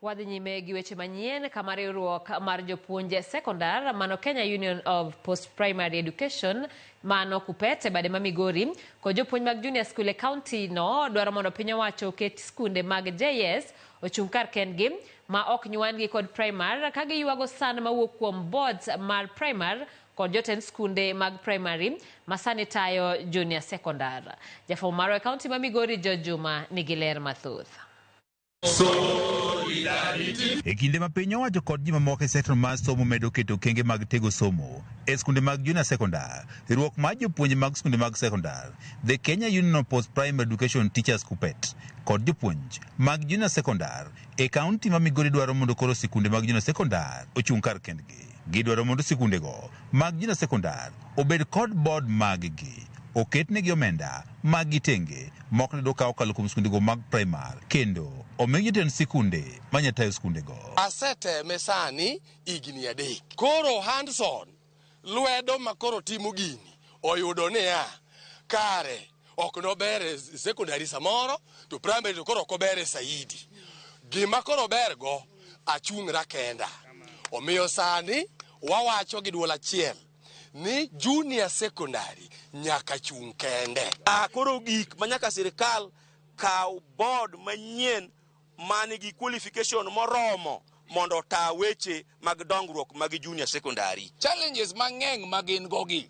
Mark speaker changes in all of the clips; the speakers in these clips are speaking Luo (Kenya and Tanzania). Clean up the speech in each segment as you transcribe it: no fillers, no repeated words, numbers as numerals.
Speaker 1: Wadhi nyime gi weche manyien kama riwruok mar jopuonj sekondar mano Kenya Union of Post Primary Education mano KUPPET e bade ma Migori kod jopuonj mag junior school e county no dwaro mondo piny owacho oket skunde mag JS ochung' kar kendgi ma ok nyuandgi kod primar ka giywago sand mawuok kuom boards mar primar kod jotend skunde mag primary ma sani tayo junior secondar. Jafwambo marwa e county ma Migori George Juma nigi ler mathoth.
Speaker 2: E kinde ma piny owacho kod ji mamoko e sekta mar somo medo keto okenge mag tego somo e skunde mag junior secondar, riwruok mar jopuonje mag skunde mag sekondar, The Kenya Union of Post Primary Education Teachers KUPPET, kod jopuonj mag junior secondar e kaunti ma Migori dwaro mondo koro sikunde mag junior secondar ochung' kar kendgi. Gidwaro mondo sikundego mag junior secondar obed kod board maggi, oketnegi omenda mag gitenge mok ne dokaw kokalo kuom skundego mag primar kendo omi jotend sikunde manya tayo skundego.
Speaker 3: Aseteme sani higni 3. Koro hands on lwedo ma koro timo gini oyudo niya kare ok nober e secondary samoro to primary to koro ok ober e saidi. Gima koro ber go achung'ra kenda. Omiyo sani wawacho gi duol achiel ni junior secondary nyaka chung' kende.
Speaker 4: Koro gik ma nyaka sirikal kaw board manyien manigi qualification moromo mondo ota weche mag dongruok mag junior secondary.
Speaker 5: Challenges mang'eny ma gin go gi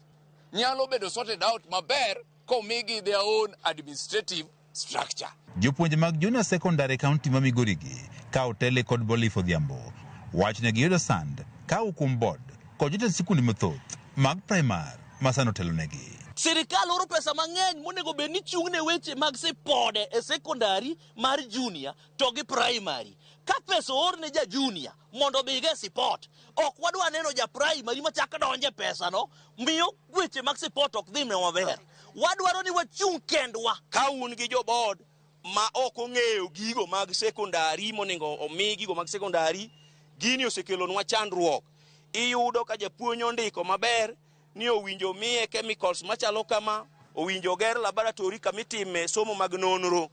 Speaker 5: nyalo bedo sorted out maber komigi their own administrative structure.
Speaker 2: Jopuonje mag junior secondary e kaunti ma Migori gi ka otele kod Bolif Odhiambo wacho ni giyudo sand ka kuom board kod jotend sikunde mathoth mag primar ma sani otelonegi.
Speaker 6: Sirikal oro pesa mang'eny monego bed ni chung' ne weche mag sipode e sekondari mar junior to gi primary. Ka pesa oor ne ja junior mondo odhigo e sipot, ok wadwa neno ja primary machak donje pesa no, miyo weche mag sipot ok dhi maber. Wadwaro ni wachung' kendwa.
Speaker 4: Ka un gi jo board ma ok ong'eyo gigo mag sekondari monego omi gigo mag sekondari, gini osekelonwa chandruok. Iyudo ka japuonj ondiko maber ni owinjo miye chemicals machalo kama, owinjo oger laboratory kamitime somo mag nonro.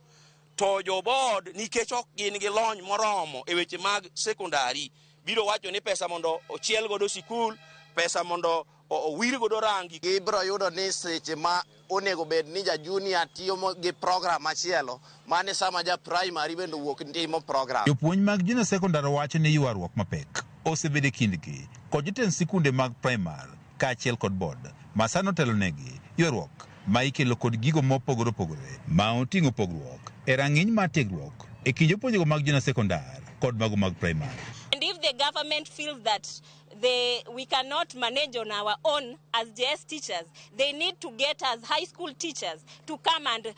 Speaker 4: To jo board nikech ok gin gi lony moromo e weche mag sekondari, biro wacho ni pesa mondo ochiel godo sikul, pesa mondo owir godo rangi.
Speaker 7: Ibiro yudo ni seche ma onego bed ni ja junior tiyo gi program machielo, mane sama ja primary bende owuok timo program.
Speaker 2: Jopuonj mag junior secondary wacho ni ywaruok mapek osebedo e kindgi kod jotend sikunde mag primar kaachiel kod board ma sani otelonegi, ywaruok ma ikelo kod gigo mopogore opogore ma oting'o pogruok e rang'iny mar tiegruok e kind jopuonjego mag junior secondar kod mago mag primar.
Speaker 8: And if the government feels that we cannot manage on our own as JS teachers, they need to get us high school teachers to come and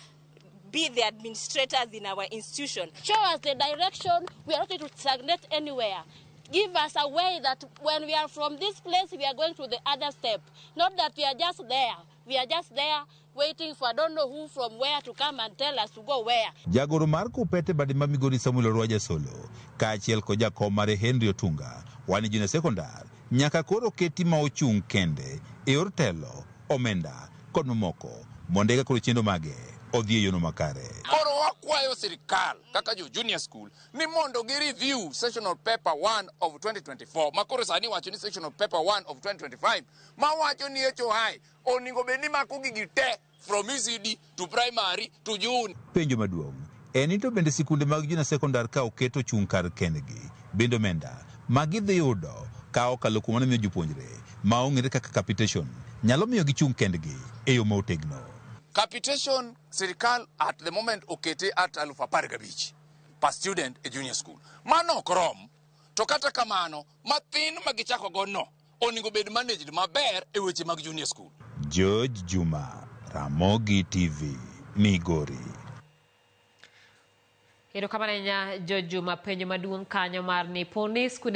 Speaker 8: be the administrators in our institution.
Speaker 9: Show us the direction. We are not going to stagnate anywhere. Give us a way that when we are from this place, we are going to the other step. Not that we are just there. We are just there waiting for I don't know who from where to come and tell us to go where.
Speaker 2: Jagoro mar KUPPET e bade ma Migori Samuel Orwa Jasolo kaachiel kod jakom mare Henry Otunga wani junior secondar nyaka koro keti ma ochung' kende e yor telo, omenda kod mamoko mondo eka koro chenro mage odhi e yono makare.
Speaker 5: Koro wakwayo sirikal kaka jo junior school ni mondo gi review sessional paper 1 of 2024 ma koro sani wacho ni sessional paper 1 of 2025 ma wacho ni HOI onego bed ni mako gigi te from ECD to primary to junior.
Speaker 2: Penjo maduong' en ni to bende sikunde mag junior secondar ka oket ochung' kar kendgi, bende omenda ma gidhi yudo ka okalo kuom mano miyo jopuonjre ma ong'ere kaka capitation nyalo miyo gichung' kendgi e yo ma otegno.
Speaker 5: Capitation sirikal at the moment okete at 15,000 per student e junior school. Mano ok rom, to kata kamano mathin ma gichako go no onego bed managed maber e weche mag junior school.
Speaker 2: George Juma, Ramogi TV, Migori.
Speaker 1: Erokamano ahinya George Juma, penjo maduong' kanyo mar ni poni skunde